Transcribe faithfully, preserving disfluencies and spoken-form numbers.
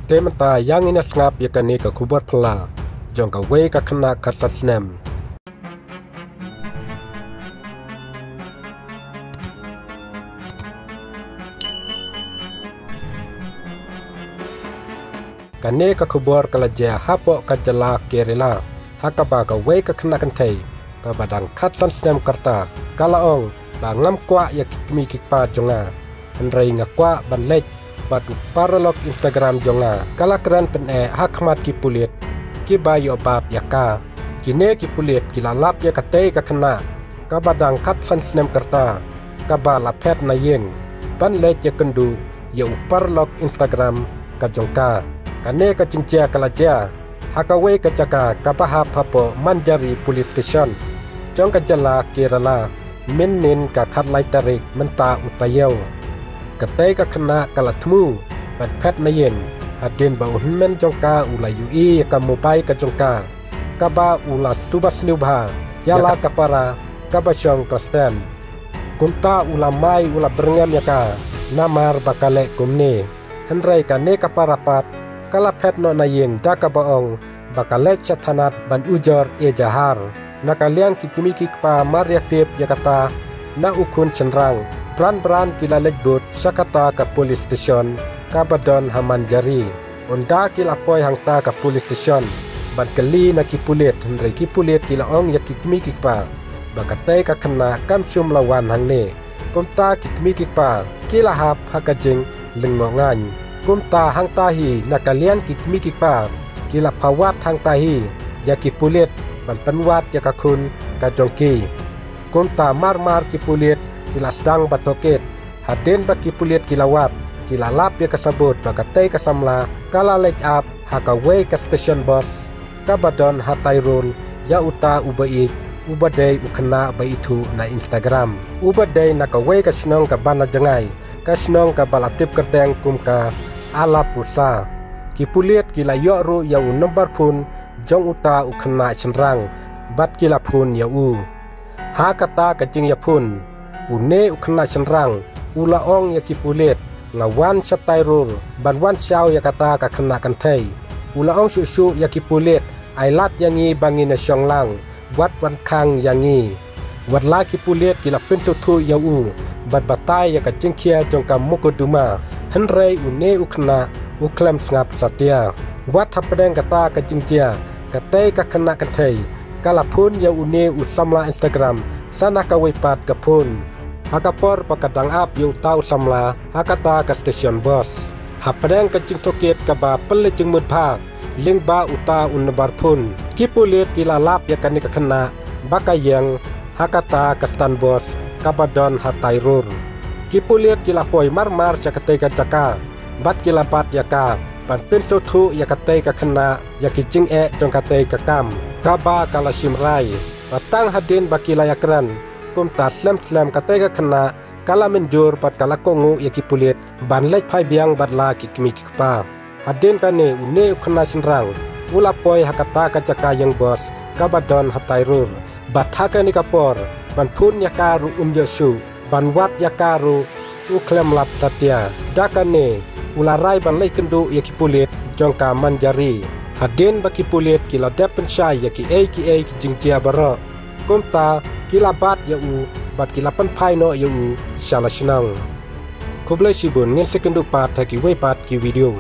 Te mynta ïa ngin ïa sngap ïa kane ka khubor phylla jong kawei ka khynnah khatsan snem. Kane ka khubor ka la jia hapoh ka jylla Kerala, ha kaba kawei ka khynnah kynthei kaba dang khatsan snem ka rta ka la ong ba ngam kwah ïa ki kmie ki kpa jong nga, hynrei nga kwah ban leit bad u paralok Instagram jong nga. Ka la kren pyneh ha khmat ki pulit kiba ïoh bat ïa ka. Kine ki pulit ki la lap ïa katei ka khynnah kaba dang khatsan snem ka rta kaba la phet na ïing ban leit ïakynduh ïa u paralok Instagram ka jong ka. Kane ka jingjia ka la jia ha kawei ka jaka kaba hap hapoh Manjari Police Station jong ka jylla Kerala, mynnin ka khatlai tarik mynta u taïew. Katei ka khynnah ka la thmu ban phet na ïing hadien ba u hynmen jong ka u la ïohi ïa ka mobile ka jong ka kaba u la suba sniew bha ïa la ka para kaba shong ka stand. Kumta u la mai u la byrngem ïa ka namar ba ka leh kumne. Hynrei kane ka para pat ka la phet noh na ïing da kaba ong ba ka leit sha thanat ban ujor ejahar. Na ka liang ki kmie ki kpa mar ïa tip ïa kata na u khun shynrang, bran bran ki la leit bud sha kata ka police station kaba don ha Manjari. Ynda ki la poi hangta ka police station ban kylli na ki pulit, hynrei ki pulit ki la ong ïa ki kmie ki kpa ba katei ka khynnah kam shym la wan hangne. Kumta ki kmie ki kpa ki la hap ha ka jinglyngngoh ngaiñ. Kumta hangta hi na ka liang ki kmie ki kpa ki la phah wad hangta hi ïa ki pulit ban pynwad ïa ka khun ka jong ki. Kumta mar mar ki pulit ki la sdang ban tohkit. Hadien ba ki pulit ki la wad, ki la lap ïa ka sabut ba katei ka samla ka la leit ap ha kawei ka station bus kaba don ha Tairul ïa uta uba ïeit, uba dei u khynnah ba ithuh na Instagram, uba dei na kawei ka shnong kaba na jngai, ka shnong kaba la tip kyrteng kum ka Alappuzha. Ki pulit ki la ïoh ruh ïa u number phone jong uta u khynnah shynrang bad ki la phone ïa u. Ha kata ka jingïaphone, une u khynnah shynrang u la ong ïa ki pulit, nga wan sha Tairul ban wan shaw ïa kata ka khynnah kynthei. U la ong shuh shuh ïa ki pulit, ai lad ïa ngi ba ngin ïa shong lang, wat wan khang ïa ngi. Wat la ki pulit ki la pynthuh thuh ïa u bad batai ïa ka jingkhia jong ka mukotduma, hynrei une u khynnah u khlem sngap satia. Wat hapdeng kata ka jingjia, katei ka khynnah kynthei ka la phone ïa une u samla Instagram sa na kawei pat ka phone ha ka por ba ka dang ap ïa uta u samla ha kata ka station bus. Hapdeng ka jingtohkit kaba pynleit jingmut bha lyngba uta u number phone, ki pulit ki la lap ïa kane ka khynnah ba ka ïeng ha kata ka stand bus kaba don ha Tairul. Ki pulit ki la poi mar mar sha katei ka jaka bad ki la bat ïa ka ban pynsngewthuh ïa katei ka khynnah ïa ki jingeh jong katei ka kam kaba ka la shim rai. Bad tang hadien ba ki la ïakren kumta slem slem, katei ka khynnah ka la mynjur bad ka la kohnguh ïa ki pulit ban leit phai biang bad la ki kmie ki kpa. Hadien kane une u khynnah shynrang u la poi ha kata ka jaka ïeng bus kaba don ha Tairul. Bad ha kane ka por ban phone ïa ka ruh um ïoh shuh, ban wad ïa ka ruh u khlem lap satia. Da kane u la rai ban leit kynduh ïa ki pulit jong ka Manjari. Hadien ba ki pulit ki la dep pynshai ïa kiei kiei ki jingjia baroh, kumta ki la bat ïa u bad ki la pynphai noh ïa u sha la shnong. Khublei shibun, ngin sa ïakynduh pat ha kiwei pat ki video.